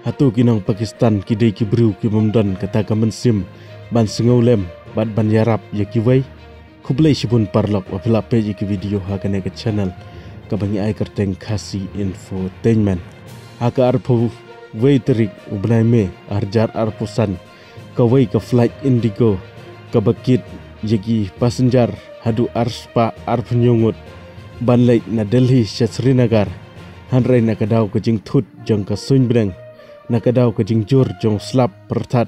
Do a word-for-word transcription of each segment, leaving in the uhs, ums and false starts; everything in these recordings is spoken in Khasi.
Hato ki nong Pakistan ki dei ki briew ki bym don kata ka mynsiem ban sngewlem bad ban ïarap ïa kiwei? Khublei shibun paralok ba phi la peit ïa ki video ha kane ka channel kaba ngi ai kyrteng Khasi Infotainment. Ha ka arphew wei tarik u bnai May arhajar arphew san, kawei ka flight Indigo kaba kit ïa ki passenger haduh arspah arphew hynñiew ngut ban leit na Delhi sha Srinagar, hynrei na ka daw ka jingthut jong ka suiñ bneng, na ka daw ka jingjur jong u slap pyrthat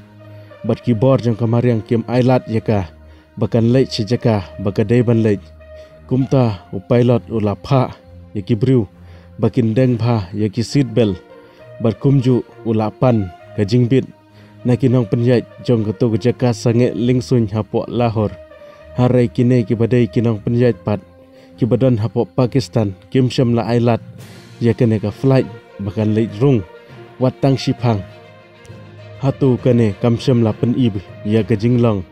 bad ki bor jong ka mariang kim ailad ïa ka ba kan leit sha jaka ba ka dei ban leit. Kumta u pilot u la phah ïa ki briew ba kin deng bha ïa ki seat belt bad kumjuh u la pan ka jingbit na ki nongpynïaid jong kato ka jaka sangeh liengsuiñ hapoh Lahore. Hynrei kine kiba dei ki nongpynïaid pat kiba don hapoh Pakistan kim shym la ailad ïa kane ka flight ba kan leit rung wat tang shiphang. Hato kane kam shym la pyni ïa ka jinglong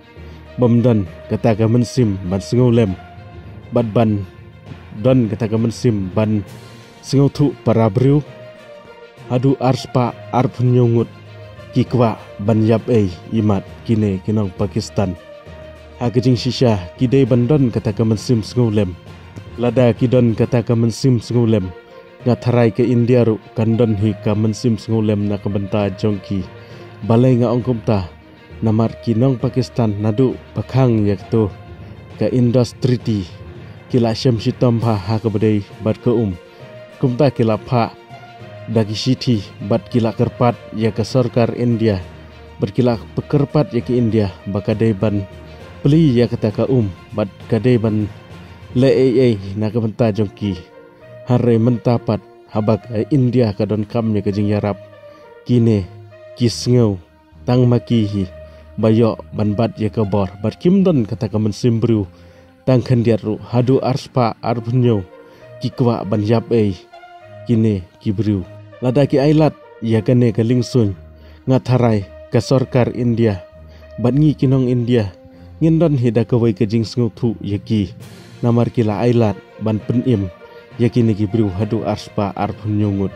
bym don kata ka mynsiem ban sngewlem bad ban don kata ka mynsiem ban sngewthuh para briew? Haduh arspah arphew hynñiew ngut ki kwah ban ïap ei imat kine ki nong Pakistan. Ha ka jingshisha ki dei ban don kata ka mynsiem sngewlem. Lada ki don kata ka mynsiem sngewlem, nga tharai ka India ruh kan don hi ka mynsiem sngewlem na ka bynta jong ki. Balei nga ong kumta? Namar ki nong Pakistan naduh ba khang ïa kato ka Indus Treaty ki la shem shitom bha ha kaba dei bad ka um. Kumta ki la phah da ki shithi bad ki la kyrpad ïa ka sorkar India bad ki la kyrpad ïa ka India ba ka dei ban plie ïa kata ka um bad ka dei ban leh ei ei na ka bynta jong ki. Hynrei mynta pat haba ka India ka donkam ïa ka jingïarap, kine ki sngew tang ma ki hi ba ïoh ban bat ïa ka bor bad kim don kata ka mynsiem briew tang khyndiat ruh. Haduh arspah arphew hynñiew ki kwah ban ïap ei kine ki briew. Lada ki ailad ïa kane ka liengsuiñ, nga tharai ka sorkar India bad ngi ki nong India ngin don hi da kawei ka jingsngewthuh ïa ki, namar ki la ailad ban pynim ïa kine ki briew haduh arspah arphew hynñiew ngut.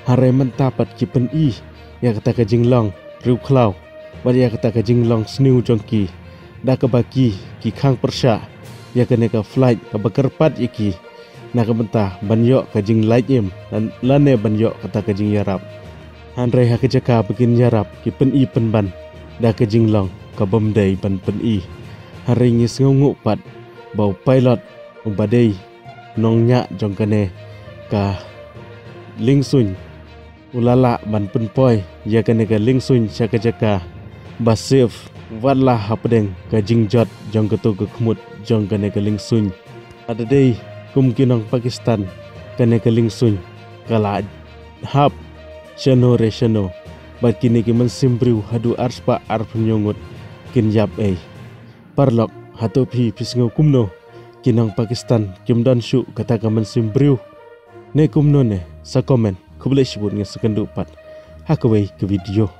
Hynrei mynta pat ki pyni ïa kata ka jinglong riewkhlaw bad ïa kata ka jinglong sniew jong ki, da kaba ki ki khang pyrshah ïa kane ka flight kaba kyrpad ïa ki na ka bynta ban ïoh ka jinglait im lane ban ïoh kata ka jingïarap. Hynrei ha ka jaka ba kin ïarap, ki pyni pynban da ka jinglong ka bym dei ban pyni. Hynrei ngi sngewnguh pat ba u pilot uba dei nongñiah jong kane ka liengsuiñ u la lah ban pynpoi ïa kane ka liengsuiñ sha ka jaka ba safe, wat la hapdeng ka jingjot jong kato ka khmut jong kane ka liengsuiñ. Lada dei kum ki nong Pakistan, kane ka liengsuiñ ka la hap shano re shano bad kine ki mynsiem briew haduh arspah arphew hynñiew ngut kin ïap ei. Paralok, hato phi phi sngew kumno? Ki nong Pakistan kim don shuh kata ka mynsiem briew ne kumno ne? Sa comment. Khublei shibun, ngin sa ïakynduh pat ha kawei ka video.